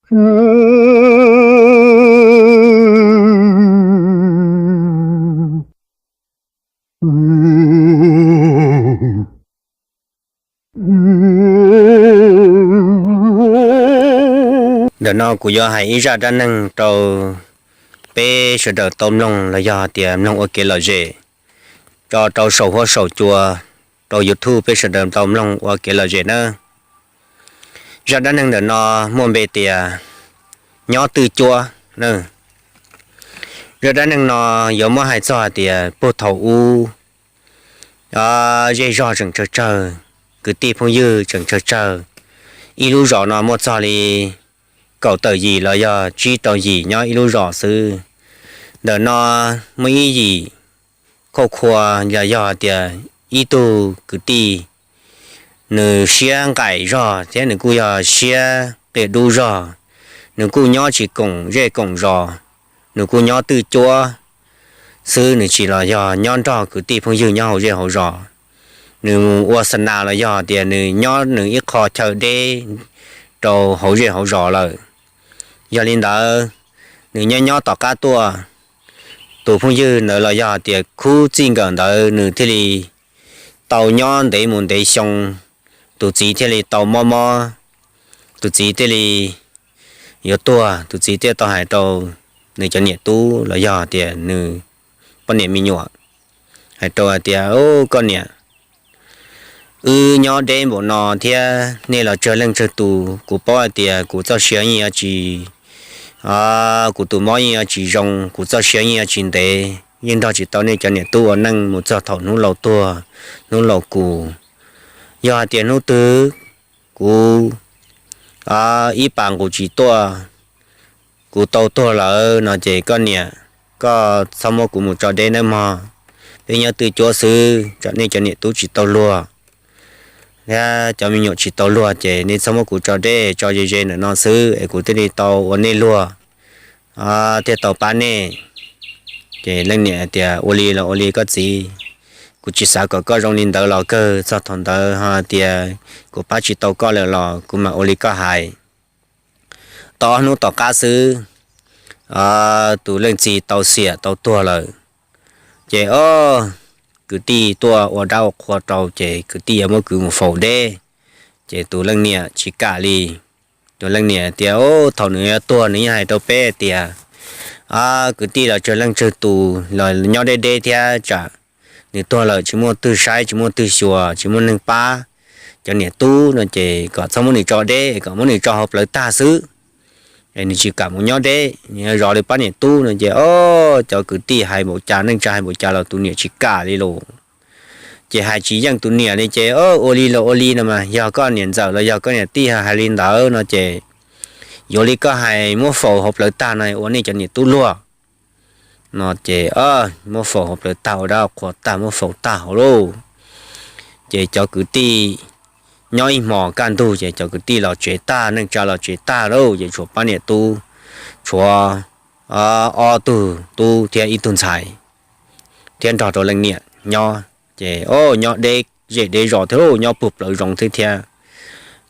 Ntawm no kuv yuav hais ib zaj dab neeg rau peb sawv daws tau mloog los yog tias mloog ua kev lom zem, tso rau saum huab saum cua rau YouTube peb sawv daws tau mloog ua kev lom zem nawb. Zaj dab neeg ntawm no muaj npe tias nyob twj cuab. Zaj dab neeg no yuav muab hais txog hais tias puag thaum ub, zej zog tseem tsawg tsawg, kwv tij phooj ywg tseem tsawg tsawg. Ib lub zos no muaj txog li kaum tawm yim los yog tsib rau yim nyob ib lub zos xwb. Ntawm no muaj ib yim khauj khua los yog tias ib tug kwv tij, nws siab nqaim zog thiab nws kuj yog siab qias dub zog. Nws kuj nyob tsis koom zej koom zos, nws kuj nyob twj cuab xwb, nws tsis los yog nyob nrog kwv tij phooj ywg nyob hauv zej hauv zos. Nws mus ua xa nas los yog tias nws nyob nws ib qho chaw deb rau hauv zej hauv zos lawm. Yog li ntawd, nws nyob nyob tom qab tuaj, tus phooj ywg ntawd los yog tias khub txij nkawm ntawd nws thiaj li tau nyob ntev mus ntev xyoo, tus txiv thiaj li tau mob mob, tus txiv thiaj li yuav tuag. Tus txiv thiaj tau hais rau nws cov niam tub los yog tias nws poj niam me nyuam, hais rau hais tias, Ub, koj niam, wb nyob deb npaum no thiab nej los tsawg leej tsawg tus, kuv paub hais tias kuv txoj sia yeej yuav tsis, kuv tus mob yeej yuav tsis zoo, kuv txoj sia yeej yuav tsis ntev, yeej nrog tsis tau nej cov niam tub ua neej mus txog thaum hnub laus tuag, hnub laus kus. Yog hais tias hnub twg kuv ib pas nqus tsis tuaj, kuv tau tuag lawm no ces koj niam, koj txhob muab kuv mus tso deb nawb mog. Peb nyob twj cuab xwb, tsam nej cov niam tub tsis tau luag thiab cov me nyuam tsis tau luag ces nej txhob muab kuv tso deb, tso ze ze ntawm no xwb es kuv thiaj li tau ua nej luag, thiaj tau pab nej. Ces leej niam tias, Ua li los ua li koj txiv, kuv tsis xav kom koj zoo li ntawd los kawg, txog thaum ntawd ho tias kuv pab tsis tau koj lawm los kuv mam ua li koj hais. Tau ob hnub tom qab xwb, tus leej txiv tau xiam tau tuag lawm. Ces ob kwv tij tuaj ua dab ua qhua rau ces kwv tij yuav muab kwv mus faus deb, ces tus leej niam tsis kam li. Tus leej niam tias, Ub, thaum nws yuav tuag nws yeej hais rau peb tias kwv tij los tsawg leej tsawg tus los nyob deb deb thiab tsam nws tuag lawm tsis muaj twg saib, tsis muaj twg xyuas, tsis muaj neeg pab cov niam tub no ces kom txhob muab nws tso deb, kom muab nws tso hauv plawv tag xwb, nws tsis kam mus nyob deb, nws zov li pab niam tub no ces ob cov kwv tij hais npaum cas, neej tsa hais npaum cas los tus niam tsis kam li lus. Ces hais tsis yeej tus niam li ces, Ua li los ua li no mas, yog koj niam ntxawm los yog koj niam tij hais li ntawd no ces yuav li koj hais, muab faus hauv plawv tag no ua nej cov niam tub luag no ces muab faus hauv plawv tag, ua dab qhuas tag muab faus tag hauv lauj. Ces cov kwv tij nyob ib hmos kaj ntug ces cov kwv tij los tsev tag, neej tsa los tsev tag lauj, ces tshuav pab niam tub, tshuav ob tug tub thiab ib tug ntxhais thiab nrog rau leej niam nyob. Ces o, nyob deb zej deb zos thiab lauj, nyob puag plawv zoov thiab thiab.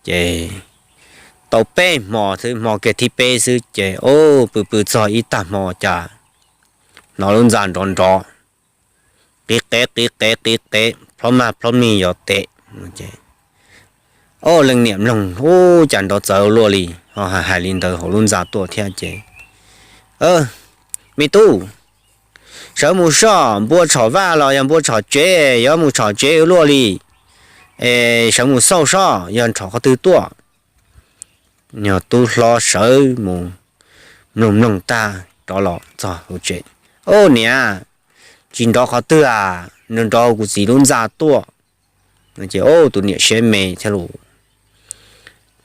Ces tau peb hmo xwb, hmo kiag thib peb xwb ces o, pw pw txog ib tag hmo cas hnov lub ntxa nrov nrov, qiv qev qiv qev qiv qev, plhob maj plhob mig yuav tes. O, leej niam mloog, Ub, cas nrov txawv luaj li, ho hais li ntawd hauv lub ntxa tuaj thiab ces, Me tub, sawv mus soj, npua tshom vaj los yog npua tshom tsev, yuav mus tshom tsev ua luaj li. Es sawv mus xauj soj yog nrov qhov twg tuaj. Yog tub hlob sawv mus mloog mloog tag rov los txog hauv tsev. O niam, tsis nrov qhov twg a, nrov nrov kuv txiv lub ntxa tuaj. Ces o, tus niam siab me thiab lauj.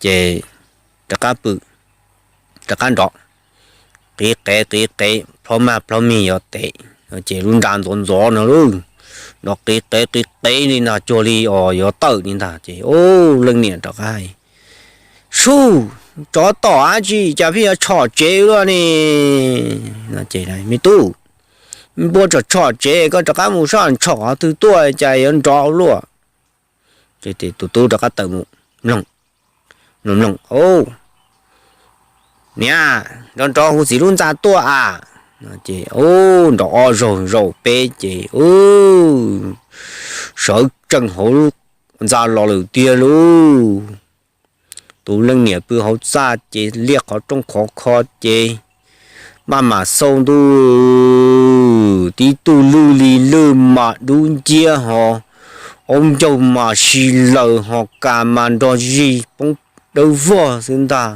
Ces rov qab pw, rov qab nrov, qiv qev qiv qev, plhob maj plhob mig yuav tes. Ces lub ntxa ntxov ntxov no lauj, nrov qiv qev qiv qev li no cuag li os yuav tawm li ntag. Ces o, leej niam rov qab hais, Sub, tsov tom dab tsi cas pheej yuav tshom tsev luaj ne? Me tub, npua tshom tshom tsev, koj rov qab mus soj tshom qhov twg tuaj cas yuav nrov luaj. Ces tus tub rov qab tawm mus mloog, mloog mloog, O, Niam, nrov nrov hu txiv lub ntxa tuaj a. Ces nrov ob zaug zaum peb ces sawv tsees hauv lub ntxa los lawm tiag lauj. Tus leej niam pw hauv txaj ces liaj qhov rooj khov kho ces maj mam xauj ntuj, tib tug lwj li lwj mas dub nciab ho, aub ncaug mas si laws ho, kas mas nrog zig poob dawb vog xwb ntag.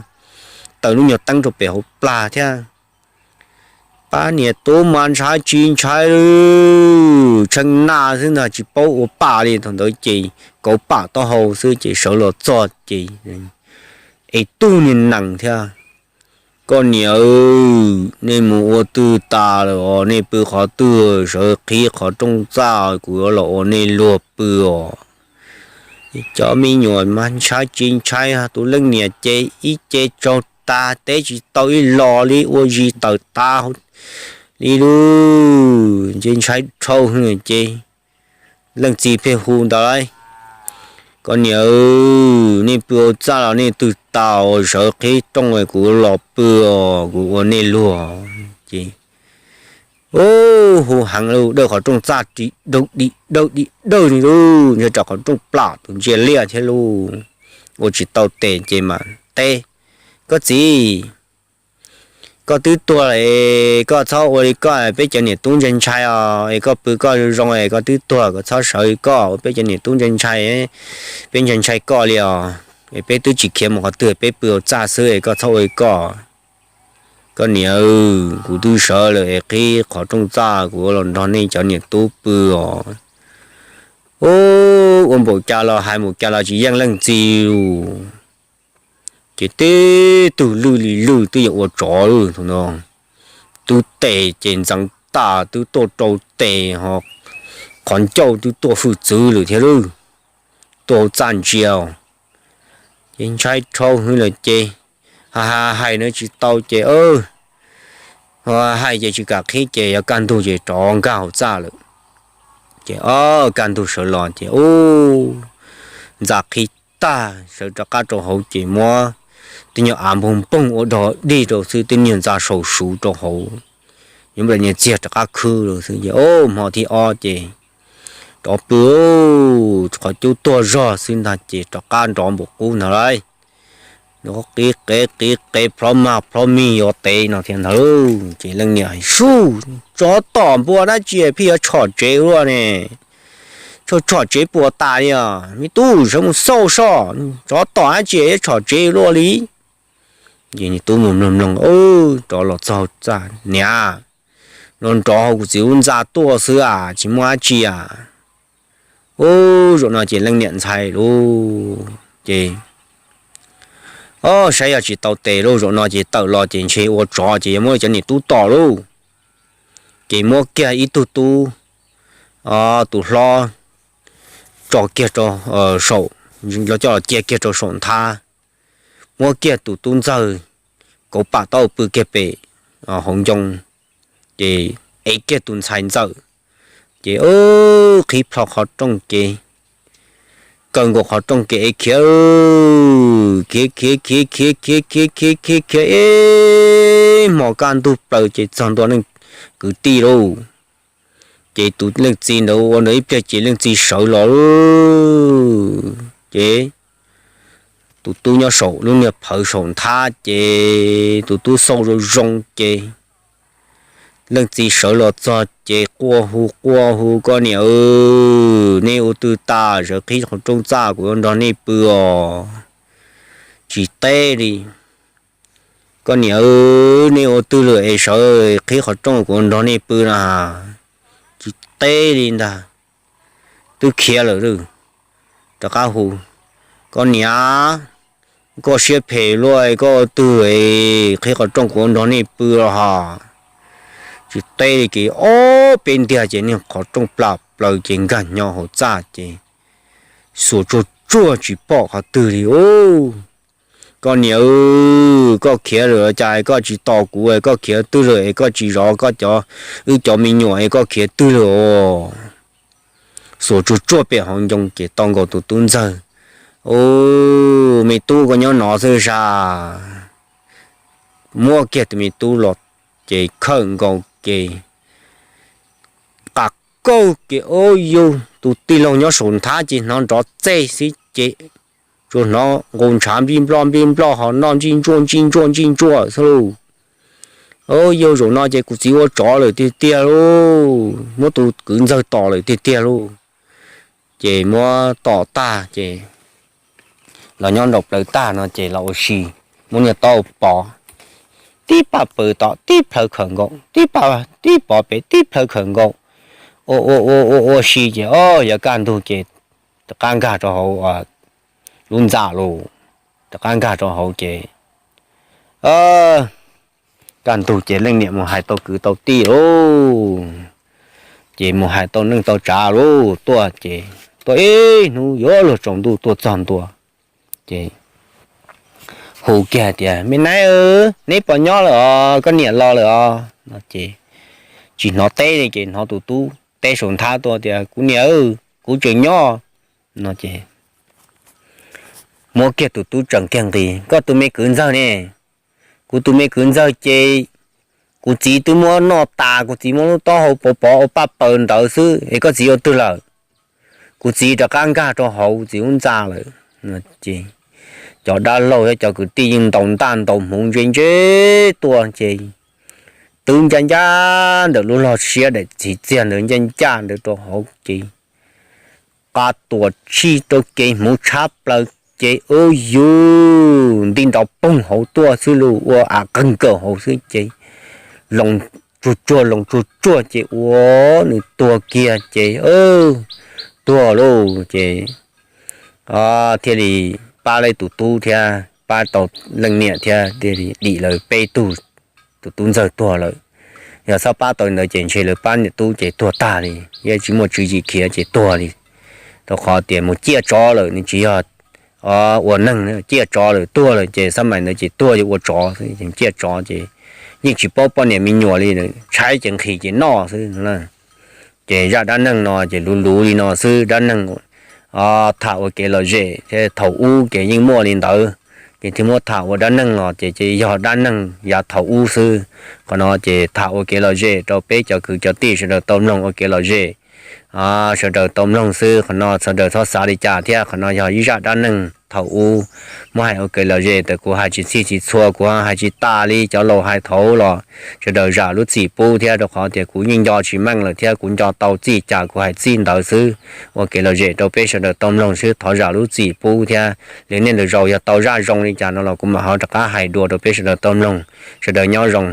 Taws lub nyuag teeb rau pem hauv plag thiab. Pab niam tub mas ntshai tsis ntshai, tshee naj xwb ntag, tsis paub ua pam li. Thaum ntawd ces kauv pam taub hau xwb ces sawv los txog ces es tug niag nees thiab. Koj niam, nej mus ua twg tas lawm os? Nej pw qhov twg? Sawv qhib qhov rooj txaj, kuv yuav los ua nej luag pw os. Cov me nyuam mas ntshai tsis ntshai, tus leej niam ces ib ce tsaug tas teb tsis tau ib los li, ua zis tawm tas li lub. Ces ntshai dhau ces leej txiv pheej hu ntawd lauj. Koj niam, nej pw hauv txaj los nej twg tas, sawv qhib rooj kuv los pw os, kuv ua nej luag. Ces hu heev lauj, dawj qhov rooj txaj dim dawj dim dawj dim dawj li lauj, ntshe rau qhov rooj plam tus ntsia liaj thiab lauj. Ua tsis tau tes ces mas teb, koj txiv, koj twb tuag lawm, koj txhob ua li koj, peb cov niam tub ntshai ntshai os, es koj pw koj zoo zoo es koj twb tuag, koj txhob sawv li koj, peb cov niam tub ntshai ntshai, peb ntshai ntshai koj li os. Es peb twb tsis khiav mus qhov twg, peb pw hauv txaj xwb es koj txhob ua li koj. Koj niam, kuv twb sawv lawm es qhib qhov rooj txaj kuv los nrog nej cov niam tub pw os. Ua npaum cas los hais npaum cas los tsis yeej leej txiv lus. Ces tib tug lwj li lwj twb yuav ua tsov lawm thaum no. Twb tes ces ntxeev tas twb tuaj rau tes ho, qhov ncauj twb tuaj hwj txwv lawm thiab lawm, tuaj hauv txaj ntsia. Ces ntshai dhau hwv lawm ces ha ha hais na tsis tau ces hais ces tsis kam qhib ces yuav kaj ntug ces rov nkag hauv txaj lawm. Ces o, kaj ntug sawv los ces u, ntxa qhib tag sawv rov qab rau hauv ces muab tej nyuag av npoog npoog ua dog dig rau xwb, tej nyuag ntxa saum suv rau hauv, yuav nplawm niag txiag rov qab khwb lawm xwb ces o, hmo thib ob ces rov pw, qhov cub tuag zog xwb ntag ces rov qab nrov npaum qub ntag lauj. Nrov qib qev qib qev plhob mag plhob mig yuav tev no thiab ntag lauj. Ces leej niam hais, Sub, tsov tom npua dab tsi pheej yuav tshom tsev luaj ne? Tshom tshom tsev puas tas li os? Me tub, sawv mus xauj soj, tsov tom dab tsi yuav tshom tsev luaj li? Ces niag tub mus mloog mloog, rov los txog txaj, Niam, nrov nrov hauv kuv txiv lub ntxa tuaj xwb as, tsis muaj dab tsi as. U, zaum no ces leej niam ntshai lauj. Ces o, saib yog tsis tau tes lauj, zaum no ces tawm los ces ntshe ua tsov ces yuav muab cov niam tub tom lauj. Ces muab kiag ib tug tub, tus hlob tso kiag rau saum, los coj los cia kiag rau saum nthab, muab kiag tus tub ntxawg kauv pam taub hau pw kiag pem hauv ncoo, ces ev kiag tus ntxhais ntxawm, ces qhib plho qhov rooj ces kaw nkaus qhov rooj ces ev khiav, khiav khiav khiav khiav khiav khiav khiav khiav ib hmos kaj ntug plaws ces txog ntua leej kwv tij lauj. Ces tus leej txiv ntawd ua ntawd ib pliag ces leej txiv sawv los lauj. Ces tus tub nyob saum lub niag phawv saum nthab ces tus tub xauj zoo zoo ces leej txiv sawv los txog ces quaj hu quaj hu, Koj niam, neb ua twg tas? Sawv qhib qhov rooj txaj kuv yuav nrog nej pw os. Tsis teb li. Koj niam, neb ua twg lawm es sawv qhib qhov rooj kuv yuav nrog nej pw na? Tsis teb li ntag. Twb khiav lawm lauj. Rov qab hu, Koj niam, koj siab phem luaj, koj ua twg es qhib qhov rooj kuv yuav nrog nej pw los hos? Tsis teb li ces ob peb ntiag ces niag qhov rooj plam plaws ces nkag nyo hauv txaj ces xuas tsuag tsuag tsis pom qhov twg li. Koj niam, koj khiav lawm cas es koj tsis tos kuv, koj khiav twg lawm es koj tsis zov koj cov, wb cov me nyuam es koj khiav twg lawm os? Xuas tsuag tsuag pem hauv ncoo ces tau nkaus tus tub ntxawg. Ub, me tub, koj nyob no xwb sas? muab kiag tus me tub los ces khawm nkaus ces qas kaug ces, o, yog tus tij laug nyob saum nthab ces hnov nrov txej xwb ces tsuas hnov nqus ntshav nplij nploj nplij nploj ho noj ntsij ntsuaj ntsij ntsuaj ntsij ntsuaj xwb lauj. O, yog zaum no ces kuv txiv ua tsov lawm tiag tiag lauj, muab tus kwv ntxawg tom lawm tiag tiag lauj. Ces muab tom tag ces los nyob nraum plawv tag no ces los ua si, muab niag taub hau pov, tib paj pw tom tib plhawv khawm nkaus, tib paj tib pov pem tib plhawv khawm nkaus, ua ua ua ua ua si ces, o, yuav kaj ntug ces rov qab nkag rau hauv lub ntxa lauj. Rov qab nkag rau hauv ces kaj ntug ces leej niam mus hais tau kwv tau tij lauj, ces mus hais tau neej tau tsav lauj, tuaj ces tuaj ib hnub yuav luag tsaus ntuj tuaj txog ntua ces hu kiag tias, me nab, neb puas nyob lawm os, koj niam los lawm os no ces tsis hnov teb li ces hnov tus tub teb saum nthab tuaj tias, kuv niam, kuv tseem nyob no ces muab kiag tus tub tseem kiag nqis, koj tus me kwv ntxawg ne? Kuv tus me kwv ntxawg ces kuv txiv twb muab noj tas, kuv txiv muab lub taub hau pov pov ua paj paws ntawd xwb es koj txiv ua twg lawm? Kuv txiv rov qab nkag rau hauv kuv txiv lub ntxa lawm. Ces cov dab laug thiab cov kwv tij yeej ntaus ntaj ntaus hmuv ntse ntse tuaj ces twb ncaj ncaj ntawm lub log siab daim txiv txiag ntawd ncaj ncaj ntawd rau hauv ces qa tuam tshij rau kev hmuv tshab plaws ces ub yus nti nrov poog hauv tuaj xwb lauj, ua av qeeg kawm hauv xwb ces loos tsuag tsuag loos tsuag tsuag ces ua nws tuag kiag ces tuag lauj ces thiaj li pab lawv tus tub thiab pab tau leej niam thiab thiaj li dim lawv peb tug. Tus tub ntxawg tuag lawm, yog txhob pab tau li ntawd ces ntshe lawv pab niam tub ces tuag tag li, yeej tsis muaj tswv yim khiav ces tuag li. Rau qhov tias mus ciaj tsov lawm, nws tsis yog ua neeg, ciaj tsov lawm tuag lawm ces xab mais ntawd ces tuag yuav ua tsov xwb, ciaj tsov ces yeej tsis paub poj niam me nyuam li, tshaib ces nqhis ces noj xwb. Ces zaj dab neeg no ces luv luv li no xwb, dab neeg tham ua kev lom zem thiab thaum ub ces yeej muaj li ntawd, ces thiaj muab tham ua dab neeg los ces ces yog dab neeg yav thaum ub xwb. Qhov no ces tham ua kev lom zem rau peb cov kwv cov tij sawv daws tau mloog ua kev lom zem, sawv daws tau mloog xwb. Qhov no sawv daws txhob xav li cas thiab, qhov no yog ib zaj dab neeg thaum ub muab hais ua kev lom zem. Tawm kuv hais tsis txhij tsis txhua, kuv hais tsis tas li, cov laus hais thaum ub los sawv daws zam lub txim pub thiab, rau qhov tias kuv yeej nco tsis meej lawm thiab kuv nco tau txij cas kuv hais txij ntawd xwb. Ua kev lom zem rau peb sawv daws tau mloog xwb, thov zam lub txim pub thiab. Li nej lwm zaus yog tau zaj zoo li cas no los kuv mam ho rov qab hais dua rau peb sawv daws tau mloog. Sawv daws nyob zoo.